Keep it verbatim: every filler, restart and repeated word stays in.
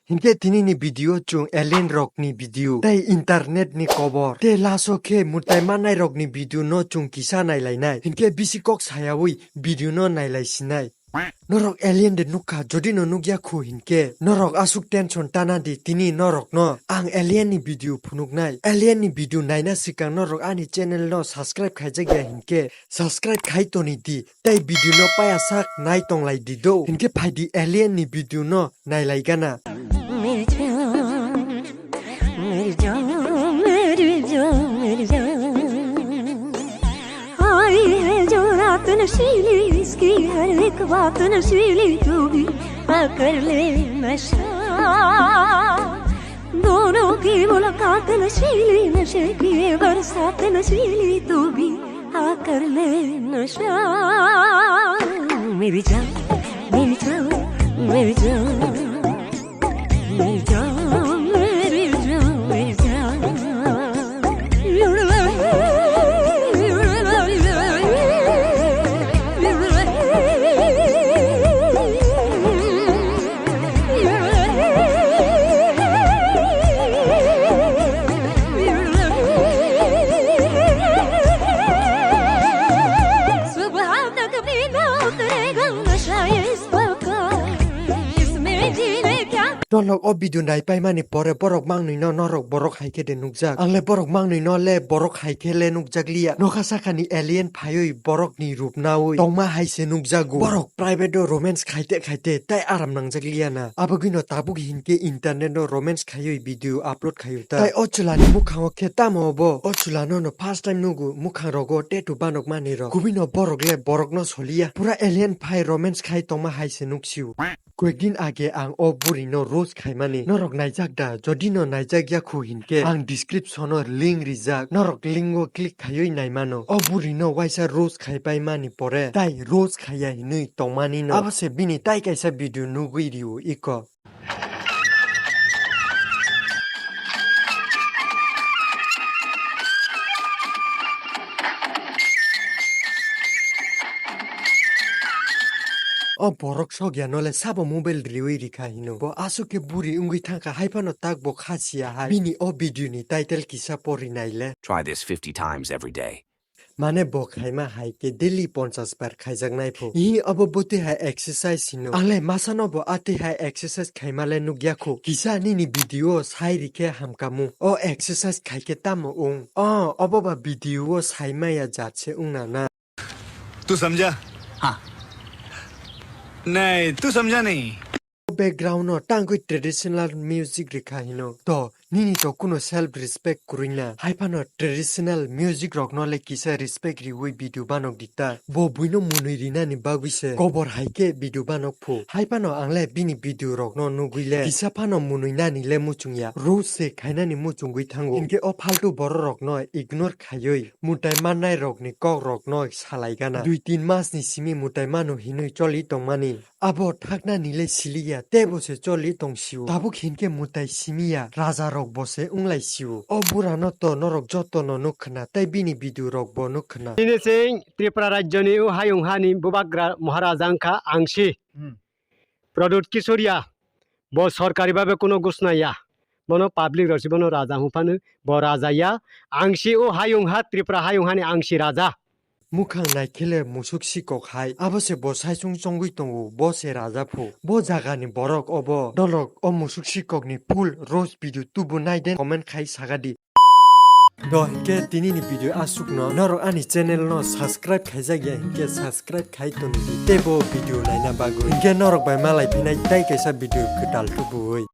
Hinkhe tini ni video chwng alien rok ni video tei internet ni kobor tei laso khe mutai manai rok ni video no chwng kisa nai lai nai. Hinkhe bisi kok sayawi video no nai lai sinai. Norok alien de nukha, jodi no nukya khu hinkhe norok aswk tension tana di, tini norok no ang alien ni video phunuknai. Alien ni video naina swkang norok ani channel no subscribe khaijak ya hinkhe subscribe khai toni di, tei video no paya sak nai tong lai di do. Hinkhe phai di alien ni video no nai lai gana. मेरी जान, मेरी जान, मेरी जान, मेरी जान। आई है जो रात नशीली, इसकी हर एक बात नशीली, तू भी आकर ले नशा। दोनों की मुलाकात नशीली, नशे की बरसात नशीली, तू भी आकर ले नशा। मेरी जान, मेरी जान, मेरी जान। Dolok o video naipaimani pore borok mangnwi no norok borok hai khe de nukjak. Ang le borok mangnwi no le borok hai khe le nukjak liya. Nokha sakani alien phaiwi borok ni rup nawi tongma hai se nukjago. Borok private o romance khaite khaite tai aram nangjak liya na. Abagwi no tabuk hinkhe internet o romance khaiwi video upload khaio ta. Tai o chwla ni mukhango khe tamo obo? O chwla no no first time nugo, mukhang rogo tattoo banok mani rok. Kubui no borok le borok no soliya. Pura alien phai romance khai tongma hai se nuksio. Koyekdin age ang o buri no roast khaimani. Norok naijak da? Jodi no naijak ya khu hinkhe ang description o link rijak. Norok link o click khaiwi naimano. O buri no waisa roast khaipai mani pore tai roast khaiya hinwi tongmani no. Abo se bini tai kaisa video nugwi rio iko. O borok sokya no le sabo mobile riwi rikha hino. Bo aswk khe buri wngwi thangkha, hai phano tak bo kha siya hai. Bini o video ni title kisa pori nai le. Try this fifty times every day. Mane bo khaima hai khe daily ponchash bar khaijaknai pho. Hi, obo bwtwi hai exercise hino. Ang le masa no bo atwi hai exercise khaima le nukya kho. Kisa nini video sai rikhe hamkamu. O exercise khai khe tamo wng? O, obo ba video o sai maya jat se wngna na. तू समझा? हाँ। नहीं, तू समझा नहीं। Background no tangwi traditional music rikha hino. To, nini to kuno self respect kwrwi na. Hai phano traditional music rok no le kisa respect riwi video banok di ta. Bo buino mwnwi rinani bagwi se kobor hai khe video banok phu. Hai phano ang le bini video rok no nugwi le kisa phano mwnwi nani le muchung ya. Roast se khainani muchungwi thango. Hinkhe o faltu borok rok no ignore khaiwi mutai mannai rok ni kok rok no salai gana. Dui tin mas ni simi mutai mano hinwi choli tongmani. Abo thaknani le siliya, teibo se choli tongsio. Tabuk hinkhe mwtai simiya, raja rok bo se wnglaisio. O bura no to norok joto no nuk khna, tei bini video rok bo nuk khna. Bini sing Tripura rajyo ni o hayung hani bubagra Maharaja wngkha Angsi. Hmm. Pradyut Kishoriya, bo sorkari babe kuno gusna ya. Bono public rok si bono raja hung phano, bo raja ya. Angsi o hayung ha, Tripura hayung hani Angsi raja. Mukhang naikhele musuk sikok hai. Abo se bo saichung chongwi tongo, bo se raja phu. Bo jaga ni borok obo. Dolok o musuk sikok ni full roast video tubu naiden comment khai sagadi. Do hinkhe tini ni video aswk no. Norok ani channel no subscribe khaijak ya hinkhe subscribe khai toni di. Tei bo video naina bagwi. Hinkhe norok bai malai phinai tai kaisa video kwtal tubuwi.